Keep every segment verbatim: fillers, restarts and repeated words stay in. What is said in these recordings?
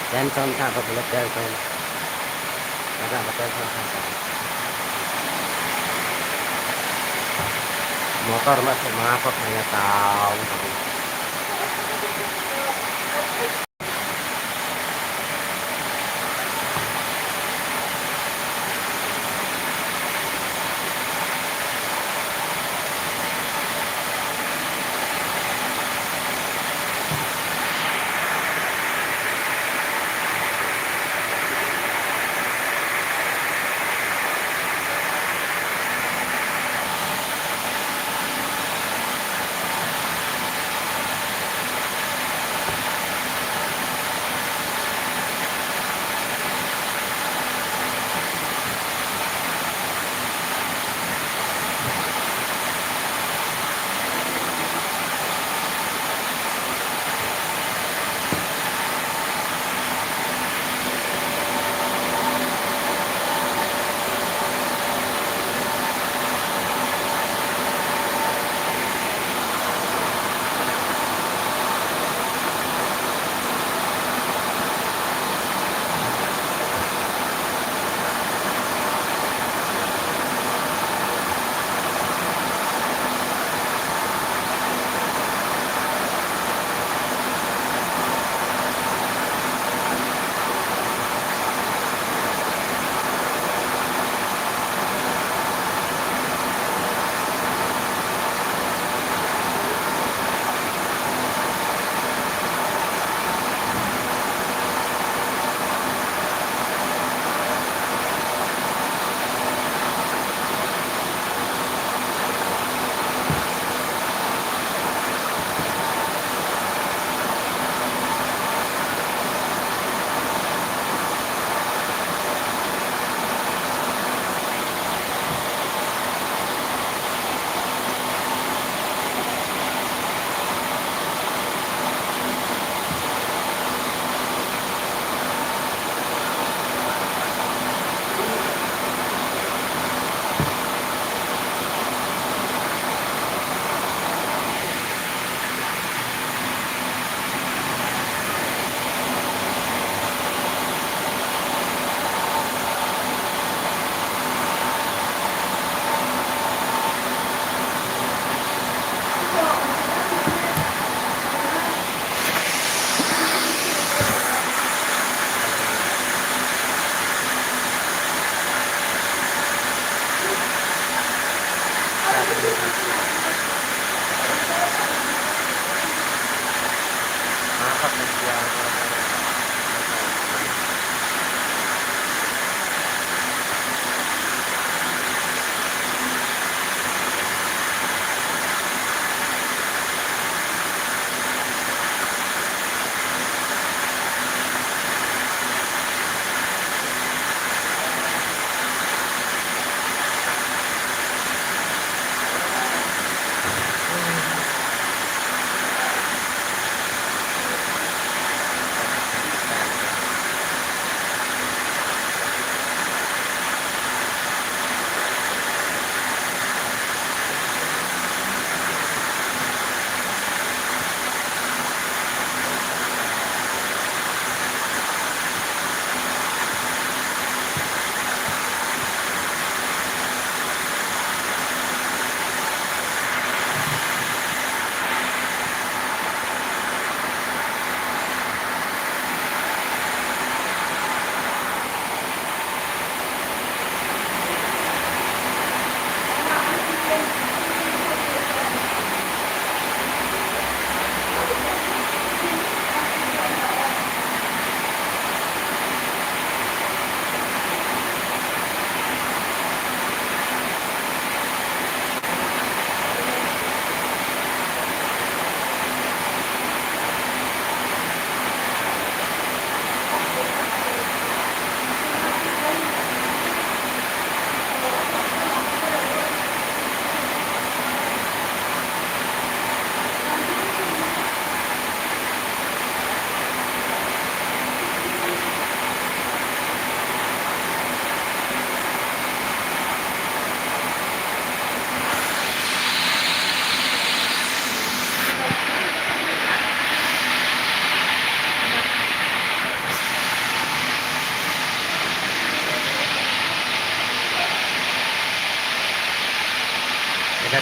Tension ta, abo bole tension. Ada abo tension ta. Motor ma se ma ko thangya tau.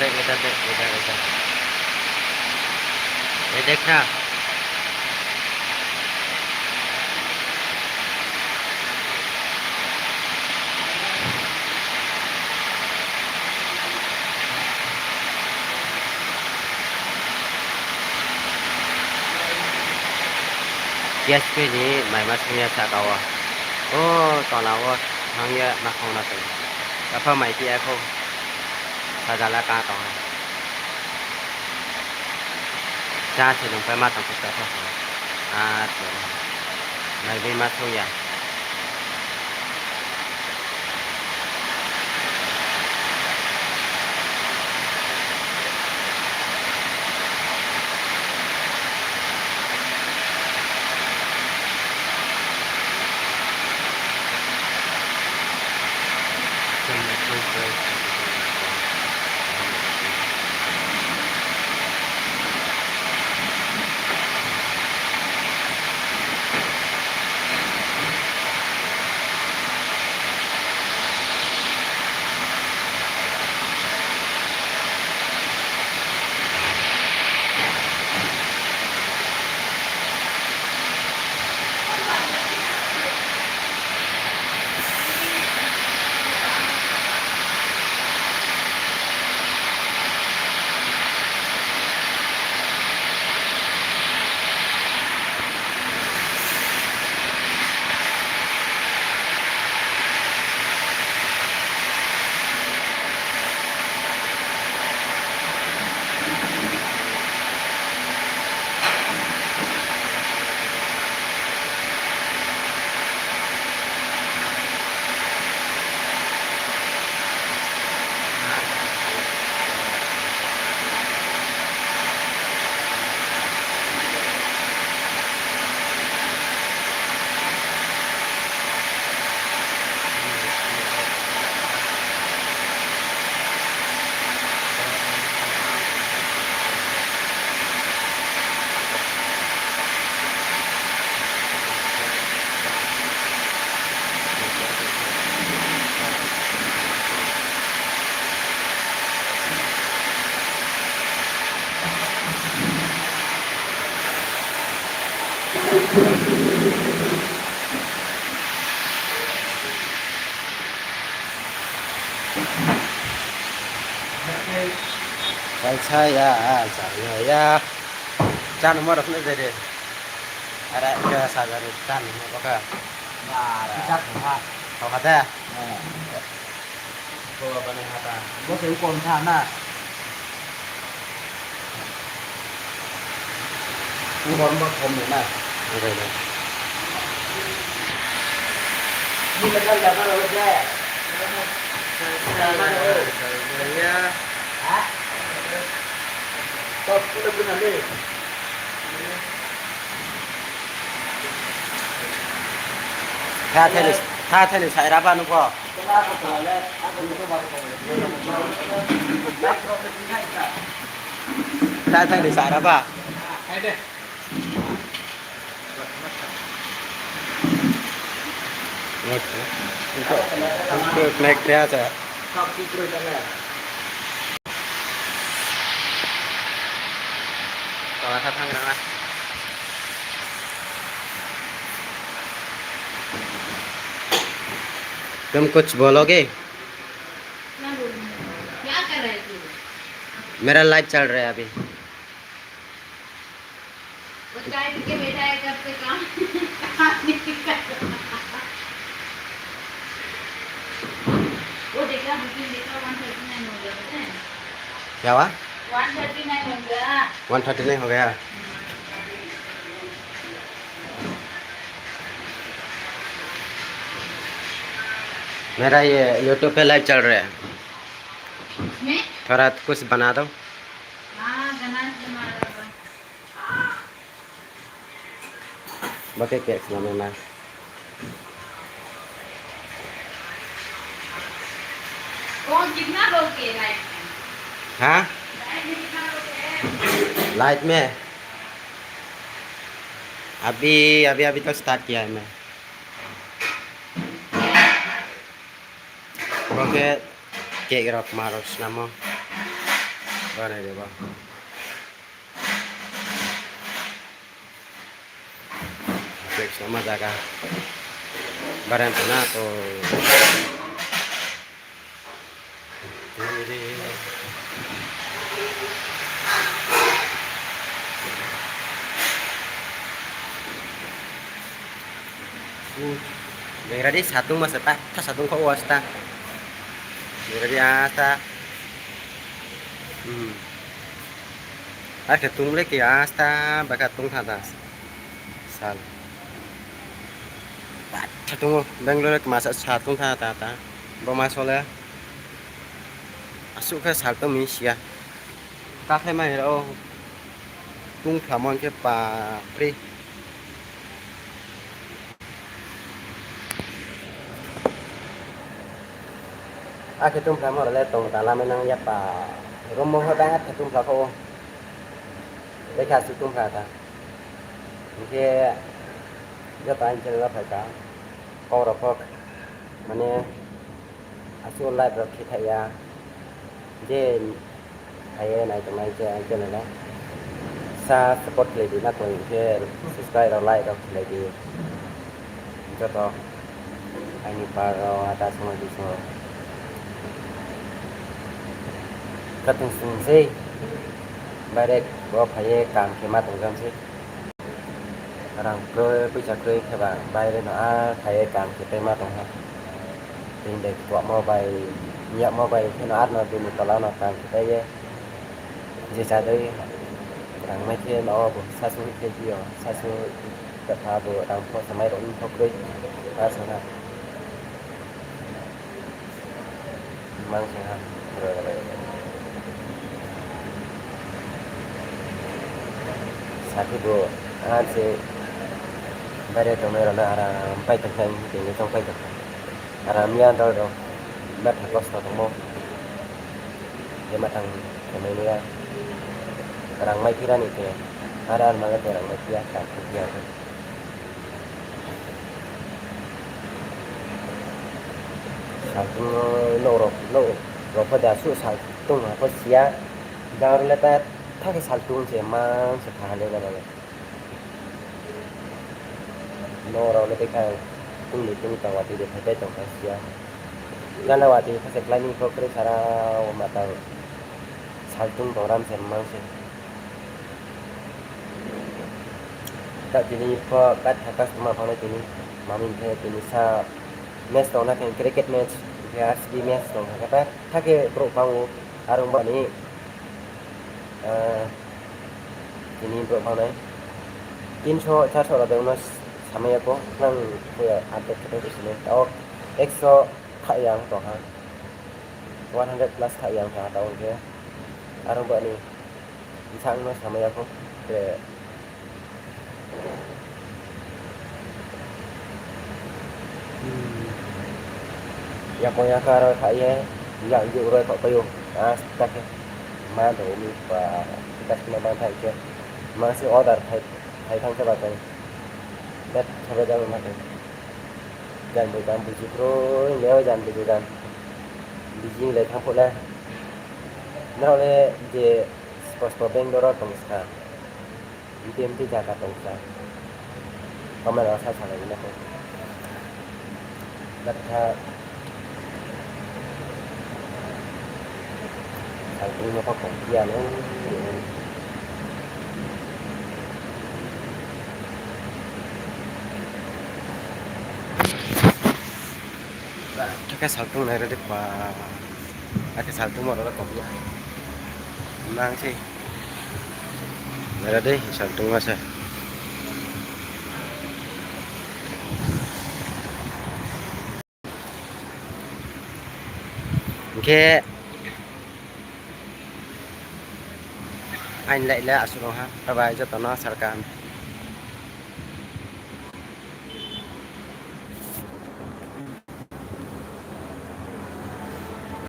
देख, इधर देख, इधर, इधर। ये देख ना। K S P ni mai ma songya saka o. O tola o thangya nakhung nakhung. Apha mai phiya kho. Sajala ka tong. Cha se nung pai ma tong kho ta kho. A to. Mai bai ma songya. Kaisa ya, ah, chana ya. Chana mo rok nai jere. Ara, ya, sajani chana mo baka. Ara. Kisa kha. Kha kha da? Eh. Bo bani hata. Bo se kon tha na. Ni hor ma thom ni na. Ni ka thar ka thar le. Ha? Top kilo kilo ni. Tha thani, tha thani sai raba nugo. Tha thani sai raba. Nek dia sa. Tola kha thang rang a. तुम कुछ बोलोगे? क्या बोलूं? क्या कर रहे थे? मेरा लाइव चल रहा है अभी। वो चाय पी के बैठा है कब से काम, काम नहीं कर रहा। वो देखा, booking देखा, वन थर्टी नाइन हो गया, पता है? क्या हुआ? वन थर्टी नाइन हो गया। वन थर्टी नाइन हो गया। मेरा ये YouTube पे लाइव चल रहा है। इसमें? थोड़ा कुछ बना दो। हाँ, गाना बना रहा था। Bakit kaya sila na? कौन कितना लोग के लाइफ में? हाँ? लाइफ में कितना लोग के? लाइफ में अभी, अभी, अभी तो स्टार्ट किया है मैं। Bo khe cake rok ma rok swnamo. Banai de ba. Flex nama jaga. Barang tana to. Bengradi satung masa ta, ta satung kok was ta. Bengradi asta. Hmm. Ar khe tung le ke asta baka tung tha ta. Sal. Bak khe tungo, Bangalore masa sal tong kha ta ta. Bo ma sole. Asuk khe sal tong mi sia. Ta khai mai ro. Tung khlamo khe pa pri. Akhe tung khlamo le tong ta lama nang ya pa. Room mo ho ta tung khlako. Tei khe asuk tung kha ta. Hinkhe joto ani channel o phaikha, kokrok kok, mane, aswk live rok khe thaiya, je phaiye naitongnai je ani channel o sa support khlai di, nakoi hinkhe subscribe rok, like rok khlai di. Joto aini par rok ata songwi di song. Katung sung sei. Baire bo phaiye kam khe ma tong jam sei. Rang kwrwi, puisa kwrwi khe ba baire no a phaiye kam khe tei ma tong ha. Tei de kwbangma bai, yakma bai khe no arno bini tola no kam khe tei ye. Je chadai rang mai khe no bo sasu khe jio, sasu kwtha bo rang pho samai rok wng thok rwi ma sana. Mang se ha. Sakhe bo ang se bare tongnai rok no aram pai tong khe ang tini tong pai tong kha. Aram ya dol rok betha kosto tongmo. Khe matang khe mai ya. Rang mai phirani khe. Ara ar maga khe rang mai phiya, ta khe phiya. Saltung no, no rok, no rok pha da su saltung ha pha siya. Dang le ta thake saltung se mang se tha le na. Norok le tei kha tungni tungtang watwi de phaipai tongkha sia. Gana watwi kha se klaiming kho kwrwi sara o matang saltung tong ram se mang se. Ta tini pho kat thakas ma phano tini mami khe tini sa match tong na khe cricket match khe R C B match tong kha ta thake bro pango arung bani. Ah, tini borok manai tinso charso rok de uno samaya ko nang koya update khe tongwi sini. Tabok ekso kha yang tongha, one hundred plus kha yang tongha tabok khe. Aro boni bwsakno samaya ko. Yakung yakung aro kha ye, yak juk roi kok payo. Asta khe ma do umi pa, kita sima bang thai khe. Ma si order thai, thai thang khe ba kai. Bet khabe jang ma kai. Jan bo jan buji kroi, leo jan buji jan. Buji le thang pho le. Nang le je sposto Bangalore tong ska. Empty empty jaga tongsa. Kamera sa salai na ko. Dakha. Salpung no ko kong kia no. Thaka salpung nai rade pa. Ake saltung moro kok ya. Nang si. Nara deh, saltung masa. Oke. Ain lai la asuro ha. Bye bye, jotono sarka.